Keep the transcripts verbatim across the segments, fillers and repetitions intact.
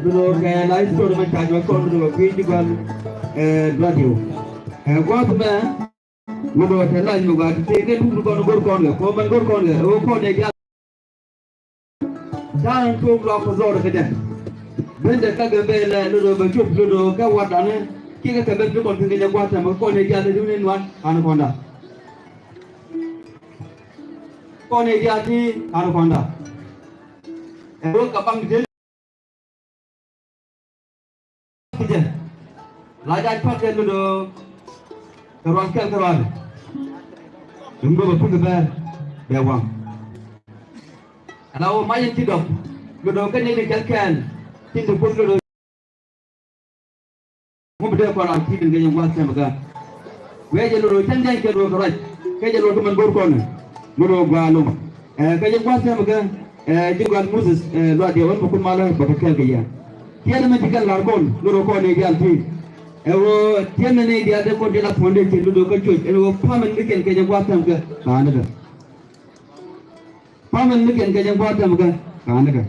Ludo kɛ la history mɛ ca nyuak kɔn ludo kɛ kui̱ ji̱ gɔl, eh, radio. Eh, gua̱th mɛ ludo kɛ la nyuak a ti tëë kɛ luk kɔn go̱r kɔn kɛ kɔ mɛn go̱r kɔn kɛ ɛ wä kɔn ɛ diaal. Da̱a̱n tuɔɔk luaak kɔ dhɔr kɛ jɛ. Bendɛ kä Gambɛlɛ ludo bɛ cop ludo kɛ wardanɛ kiɛ kɛ kɛ ben bi kɔn thi̱n kɛ jɛ gua̱th tɛmɛ kɔn ɛ diaal ɛ duuni nuan an kɔnda. Kɔn ɛ diaal ti an kɔnda. Ɛ wä kɛ baŋ dee. Jɛ la jac pa̱k kɛ ludo kɛ ruac kɛl kɛ ruac. Duŋ bä bɛ puk kɛ bɛɛr bɛ waŋ. Ala wä mac in ti dɔk ludo kɛ ni ni kɛl kɛl tin ti puk ludo. Ŋu bi dee kɔn a ki̱i̱t in kɛ jɛ gua̱th tɛmɛ kä. Wee jɛ ludo cɛn jɛn kɛ ludo kɛ ruac kɛ jɛ ludo kɛ mɛn go̱r kɔn ludo gua̱a̱ loŋ. Ɛ, kɛ jɛ gua̱th tɛmɛ kä, ɛ, ji̱ gua̱th Moses, ɛ, luaak diɛ wän bä kun malä bä kɛ kɛɛl kɛ yɛ. Tiɛt mɛ ti kɛl lar kɔn, ludo kɔn ni diaal ti. Ɛ wä, tiɛt mɛ ni diaal ti kɔn ti la foundation, ludo kä cuc, ɛ wä, pamɛn mi kɛn kɛ jɛ gua̱th tɛmɛ kä, ka̱n ni kɛ. Pamɛn mi kɛn kɛ jɛ gua̱th tɛmɛ kä, ka̱n ni kɛ.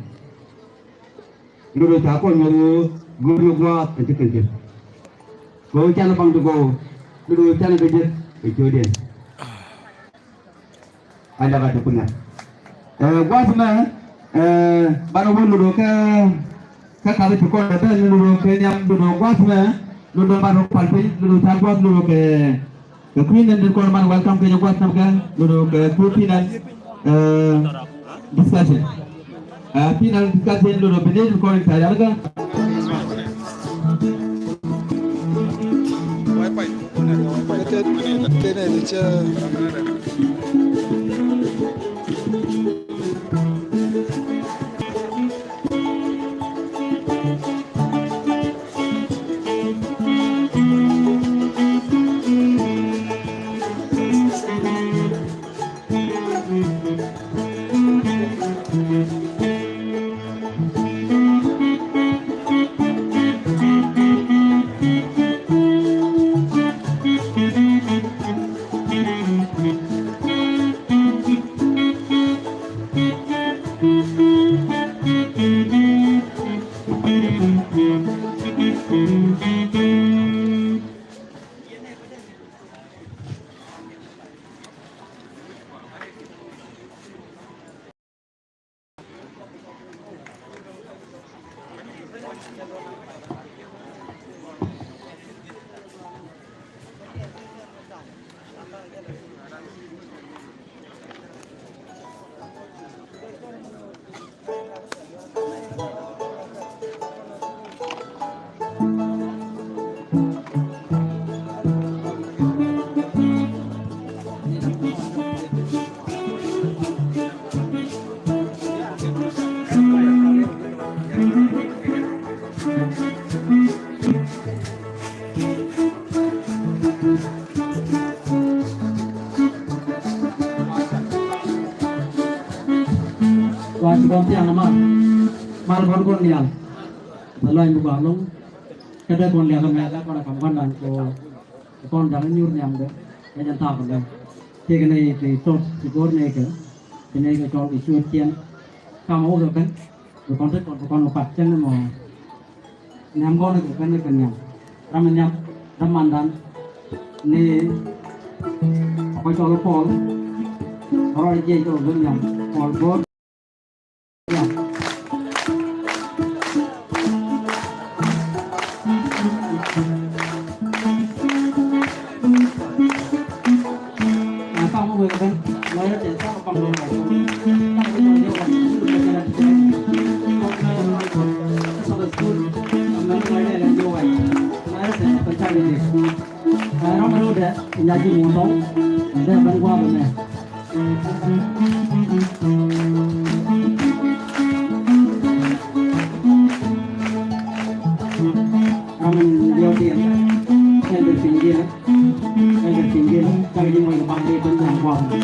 Ludo ca kɔn mɛ wä, go̱r ni gua̱th, ɛn ti kɛn kɛ. Kɛ wä canɛ baŋ ti gɔw, ludo canɛ kɛ jɛ, kɛ ciötdiɛn. A lɛk a ti kunyɛ. Ɛ, gua̱th mɛ, ɛ, banɛ wä ludo kɛ, kɛ kath ti kɔn bɛ ludo kɛ niam ludo gua̱th mɛ, ludo banɛ pal piny, ludo tha̱a̱ŋ gua̱th ludo kɛ, kɛ kui̱ nɛn ti kɔn banɛ welcome kɛ jɛ gua̱th mɛ kɛ, ludo kɛ kui̱ pi̱nɛn, ɛ, discussion. Ɛ, pi̱nɛn discussion ludo bi nɛn ti kɔn in tha̱a̱ŋ yalkä. Wa ci kɔn thiaŋ mal, mal kɔn kɔn nial. Bɛ lɔny bi gɔaa loŋ. Kä dee kɔn liak mɛ la kɔn a kam gua̱ndan kɔ kɔn da̱ŋ nyur nhiamdɛ. Kä jɛn thaak kɔn dee. Tëëkɛ nɛy ti tot ti go̱o̱r nɛy kɛ. Ti nɛy kɛ cɔl kɛ cuɔt ciɛn. Kam a wä kɛ ben. Bi kɔn tet kɔn bi kɔn kɛ pat cäŋ ni mɔ. Nhiam gɔn ni kɛ ben ni kɛ nhiam. Ram mi nhiam ram mandan. Ni kɔ cɔl Paul. Rɔɔd jiɛc kɛ ben nhiam Paul go̱o̱r. Ɛ, ram rɛwdɛ, nyaji muɔ̱ɔ̱n tɔŋ, dee ben gua̱a̱th ɛmɛ. Ram in diɔ̱ɔ̱k diɛn, ɛn bɛ piny diɛn, ɛn bɛ piny diɛn, cak ji̱ mɔc kɛ baŋ dee ben gua̱a̱th ɛmɛ.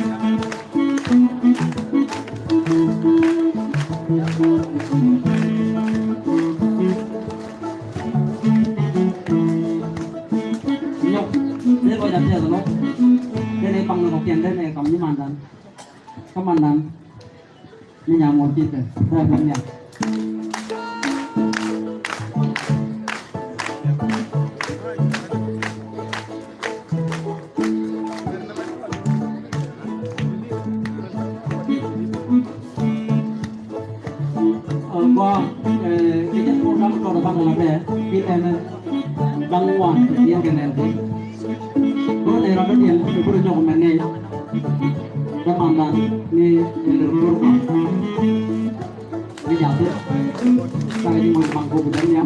Nyɔk, dee lɔc a tɛth ɛlɔ. Dee nɛ baŋ ni kɔkiɛn, dee nɛ kam ni mandan. Kä mandan ni nyam mɔ ji̱ kɛ, dee bɛ nyam. Wa, eh, kɛ jɛn program tɔt baŋ la bɛ, bi nɛn, eh, baŋ wan, yɛn kɛ nɛn ti. Bä nɛ ram diɛn, kɛ bur jɔk mɛ nɛ. Bä man dan, ni, eh, program. Ni jate. Sa ni mo baŋ ko bu dan ya.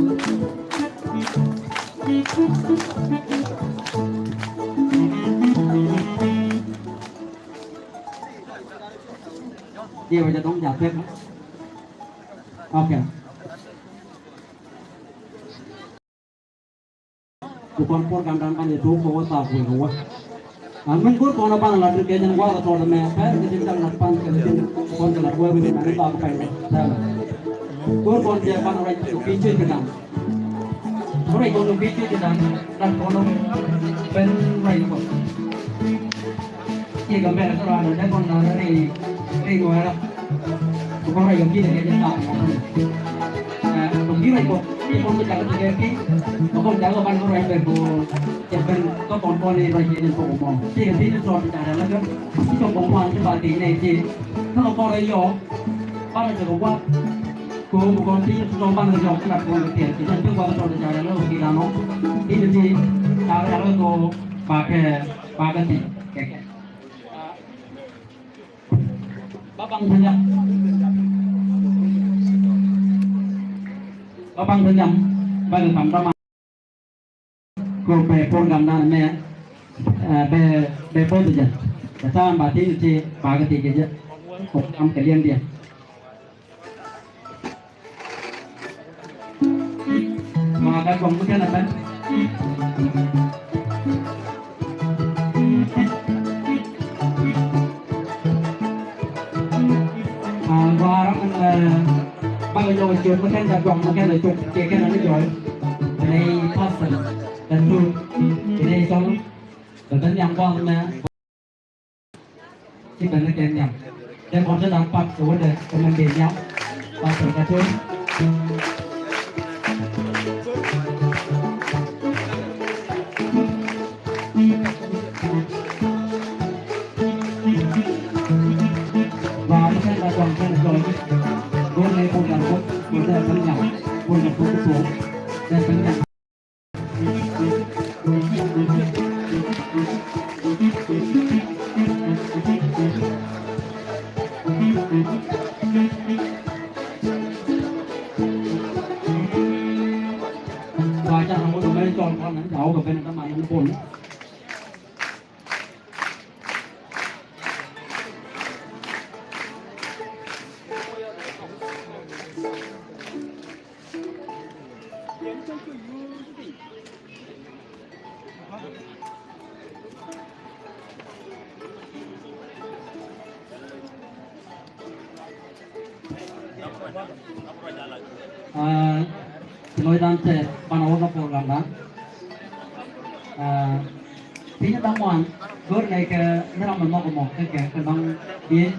Dia wajah dong jate. Okay. Ku kɔn program dan ban yɛ tok kɛ wä thaak wek kɛ wä. A min go̱r kɔn a ban a lat kɛ jɛn gua̱a̱th a tɔɔt ɛmɛ pɛr kɛ tin kɛ lat pan kɛ tin kɔn kɛ lat wee wi̱ni mɛn thaak pɛn kɛ tɛmɛ. Go̱r kɔn jɛ ban a ruac kɛ pi̱i̱ cuec kɛ da̱ŋ. Go̱r ruac kɔn kɛ pi̱i̱ cuec kɛ da̱ŋ lat kɔn ben ruac kɔn. Ci Gambɛla kä rɔɔdɛ dee kɔn na rɛy rɛy nuɛɛrä. Kɛ kɔn rɛy kɛ ji̱ dee kɛ jɛ thaak mɔ. Ɛ kɔn ji̱ rɛy kɔ ci kɔn kɛ jakä tekɛ pi̱. Kɛ kɔn jakä ban kɛ rɛy bɛr kɔ cɛ ben kä kɔn kɔn i̱ rɛy kɛ jɛ kɔ mɔ. Ci kɛ pi̱ ni tɔɔt jakä lä kɛ ci kɔn kɔn kɔn ci ba tëë nɛ ci kä kɔn rɛy yɔ. Ban kɛ jɛ kɛ gua̱th. Kɛ ɣöö bi kɔn ti ti tɔ̱ banɛ jɔk ti lat kɔn kɛ kɛɛl kɛ jɛn ti gua̱th tɔ̱ ti ca rɛl ɣöö ki lan ɔ. Ti ti ti ca rɛl ɣöö kɛ ɣöö bakɛ bakɛ ti kɛ kɛ. Ba baŋ ti jam. Ba baŋ ti jam. Ba kɛ kam dama. Kɛ bɛ program dan mɛ, ɛ, bɛ, bɛ both jɛ. Bɛ ta̱a̱ ba ti ti ba kɛ ti kɛ jɛ. Kɛ kam kɛ liɛŋ diɛ. Ma ka kɔŋ mi kɛn a bɛn. A gɔaa ram in, ɛ, bakɛ jɔk a ciöt mi kɛn ka duɔŋ mi kɛn a cop kiɛ kɛn a ni jɔɔy. Kɛn a i̱ pastor kɛ tuut kɛn a i̱ cɔl kɛ kɛn nhiam gua̱a̱th mɛ. Ci ben ni kɛ nhiam. Dee kɔn ti da̱ŋ pap kɛ wä dee kɛ mɛn dee nhiam. Pap kɛ kɛ tuut. Ba mi kɛn ba duɔŋ kɛn jɔɔy. Go̱o̱r ni bul kɛn bul bul dee ben nhiam. Bul kɛn bul kɛ tuut dee ben nhiam. Ba ca na wä dɔmɛ cɔl kɔn na ca wä kɛ ben kɛ man ni bol. Aa, ti lɔcdan tɛ banɛ wä kä program dan. Aa, piny da̱ŋ wan go̱r nɛ kɛ ni ram mɛ mɔk mɔ kɛ kɛ kɛ da̱ŋ biey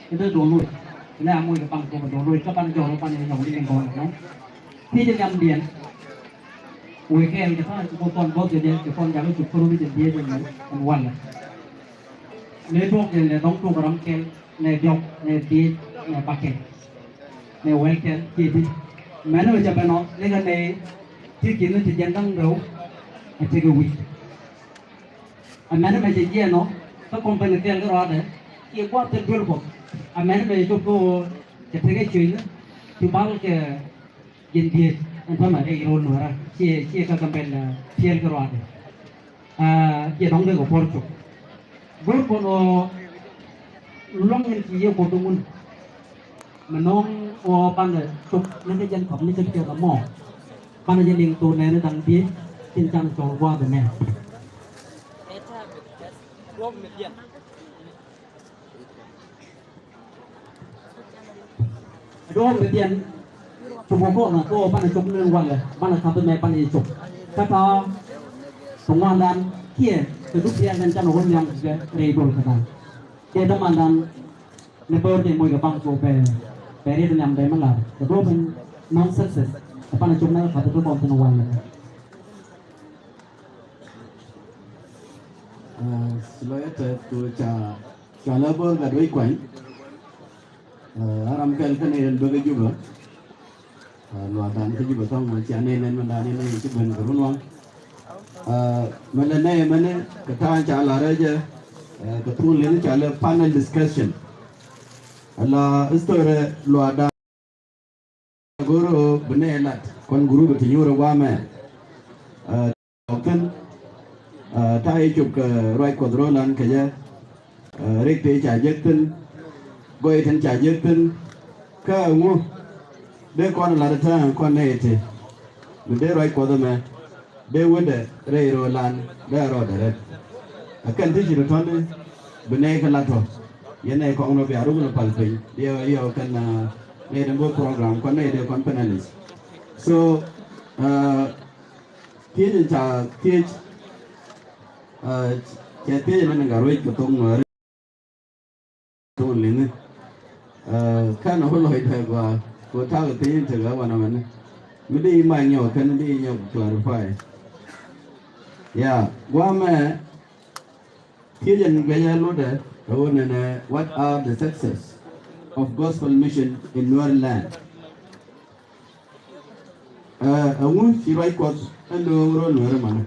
ni dee duɔl loc. Ni a moc kɛ paŋ kɛ kɛ duɔl loc kä banɛ jɔk banɛ nyɔk ni kɛ gɔl nɔ. Thiec in yam diɛn. Wëë kɛɛl kɛ tha̱a̱ŋ ci Kuoth kɔn buɔth kɛ jɛ, ci kɔn jakä cop kärun ni jɛ dhiec ɛn, ɛn walɛ. Mëë duɔ̱ɔ̱k jɛ nɛ dɔ̱ŋ tok ram kɛl, nɛ diɔ̱k, nɛ dhiec, nɛ bakɛl, nɛ wɛl kɛl, kiɛ di̱t. Mɛn ɛ jɛ bɛn ɔ, ni kɛ nɛ ti ki̱n ni ti jɛn da̱ŋ rɛw, ɛ tekɛ wi̱c. Ɛ mɛn mɛ cɛ jiɛɛn ɔ kä kɔmpani kɛɛl kä ruaadɛ kiɛ gua̱a̱th thil duel kɔ. Ɛ mɛn mɛ cɛ cop kä ɣöö cɛ tekɛ cuëcni ti bal kɛ jiɛn dhieec ɛn tämɛ rɛy ro̱l nuäärä ciɛ ciɛ kä Gambɛl, ɛ, tiɛɛl kä ruaadɛ. Ɛ, ciɛ dɔ̱ŋ dee kɛ puɔ̱r cop. Go̱o̱r kɔn ɣöö luaŋ in ci Yiëë Kuɔth in wun. Mi nɔŋ ɣöö banɛ cop ni kä jɛn kɔp ni cä piɛth ɛmɔ. Banɛ jɛ liŋ thok nɛɛni da̱ŋ dhieec tin canɛ cɔl gua̱a̱th ɛmɛ. Duɔ̱ɔ̱p mi diɛn cop kɛ kɔn kɛ ɣöö banɛ cop ni walɛ banɛ ka̱th ɛmɛ banɛ jɛ cop. Kä ta̱a̱ kɛ ŋuandan kiɛ kɛ dup diɛn ɛn canɛ wä nhiam kɛ rɛy duɔl kɛ da̱ŋ. Kiɛ dämandan ni bä wä dee moc kɛ baŋ kɛ ɣöö bɛ bɛ riet nhiam bɛ mi lar kɛ duɔ̱ɔ̱p in non success kɛ banɛ cop ni kɛ ka̱th ti kɔn thin walɛ. Aa, ci lɔcdä tɛth kɛ ɣöö ca, ca lɛ bä gat wec kuany. Aa, a ram kɛl kä ni ɛn bä kä Jubɛ. Luaakdan kä Jubɛ thɔŋ mɛ cia nɛy nɛn mɛ da̱a̱n nɛy ci ben kɛ run waŋ. Mɛ lɛ nɛy mɛni kɛ ta̱a̱ ca la rɛcɛ kɛ thun leni ca lɛ panel discussion. Ala history luaakdan go̱o̱r ɣöö bi nɛy lat kɔn group ti nyuur ɛ guamɛ. Ɛ, tɔk thi̱n, ɛ, ta̱a̱ i̱ cop kɛ ruac Kuɔth ro̱o̱lan kɛ jɛ. Ɛ, rik tëë ca jek thi̱n, gɔy tin ca jek thi̱n. Kä ɛŋu dee kɔn lat ɛ tääŋ kɔn nɛy ti mi dee ruac Kuɔth ɛmɛ dee wetdɛ rɛy ro̱o̱lan dee rɔɔdɛ rɛt. Ɛ kɛn ti ci rɔ tɔ̱ni bi nɛy kɛ lat tɔ yɛn nɛy kɔŋ nɔ bia ruk ni pal piny. Diɛ yɔ kɛn nɛy dee bo̱o̱th program kɔn nɛy dee kɔn panelist. So, ɛ, thiec in ca thiec, ɛ, cɛ thiec in ni gat ruec kɛ thok Nuääri thok liŋi. Ɛ, kɛn a wä lɔcdɛ gɔaa kɛ wä ta̱a̱ kɛ thiec in tekɛ wanɛ mɛni mi di i̱ mac nyɔk kɛn di i̱ nyɔk clarify. Ya, guamɛ thiec in guɛcä lotdɛ ɛ wä nɛnɛ, what are the success of gospel mission in Nuer land? Ɛ, ɛŋu ci ruac Kuɔth ɛ nööŋ ro̱l Nuääri manɛ?